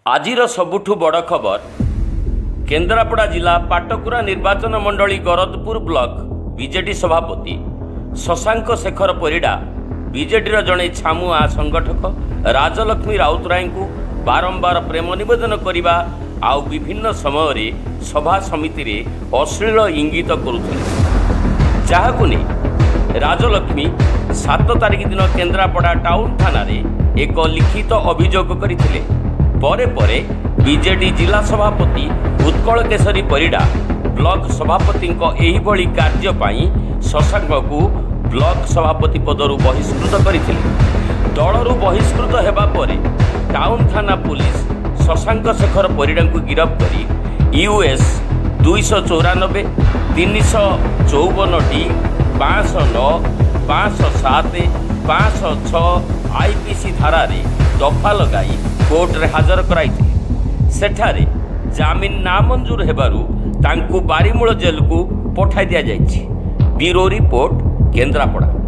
ଆଜିର ସବୁଠୁ ବଡ଼ ଖବର, କେନ୍ଦ୍ରାପଡ଼ା ଜିଲ୍ଲା ପାଟକୁରା ନିର୍ବାଚନ ମଣ୍ଡଳୀ ଗରଦପୁର ବ୍ଲକ ବିଜେଡି ସଭାପତି ଶଶାଙ୍କ ଶେଖର ପରିଡ଼ା ବିଜେଡିର ଜଣେ ଛାମୁଆ ସଂଗଠକ ରାଜଲକ୍ଷ୍ମୀ ରାଉତରାୟଙ୍କୁ ବାରମ୍ବାର ପ୍ରେମ ନିବେଦନ କରିବା ଆଉ ବିଭିନ୍ନ ସମୟରେ ସଭା ସମିତିରେ ଅଶ୍ଳୀଳ ଇଙ୍ଗିତ କରୁଥିଲେ, ଯାହାକୁ ନେଇ ରାଜଲକ୍ଷ୍ମୀ 7 ତାରିଖ ଦିନ କେନ୍ଦ୍ରାପଡ଼ା ଟାଉନ ଥାନାରେ ଏକ ଲିଖିତ ଅଭିଯୋଗ କରିଥିଲେ। ପରେ ପରେ ବିଜେଡି ଜିଲ୍ଲା ସଭାପତି ଉତ୍କଳ କେଶରୀ ପରିଡ଼ା ବ୍ଲକ ସଭାପତିଙ୍କ ଏହିଭଳି କାର୍ଯ୍ୟ ପାଇଁ ଶଶାଙ୍କକୁ ବ୍ଲକ ସଭାପତି ପଦରୁ ବହିଷ୍କୃତ କରିଥିଲେ। ଦଳରୁ ବହିଷ୍କୃତ ହେବା ପରେ ଟାଉନ ଥାନା ପୋଲିସ ଶଶାଙ୍କ ଶେଖର ପରିଡ଼ାଙ୍କୁ ଗିରଫ କରି ୟୁଏସ୍ 294, 354 ଡି, 509, 507, 506 ଆଇପିସି ଧାରାରେ ଦଫା ଲଗାଇ କୋର୍ଟରେ ହାଜର କରାଇଥିଲେ। ସେଠାରେ ଜାମିନ ନାମଞ୍ଜୁର ହେବାରୁ ତାଙ୍କୁ ବାରିମୂଳ ଜେଲକୁ ପଠାଇ ଦିଆଯାଇଛି। Bureau report, Kendrapara.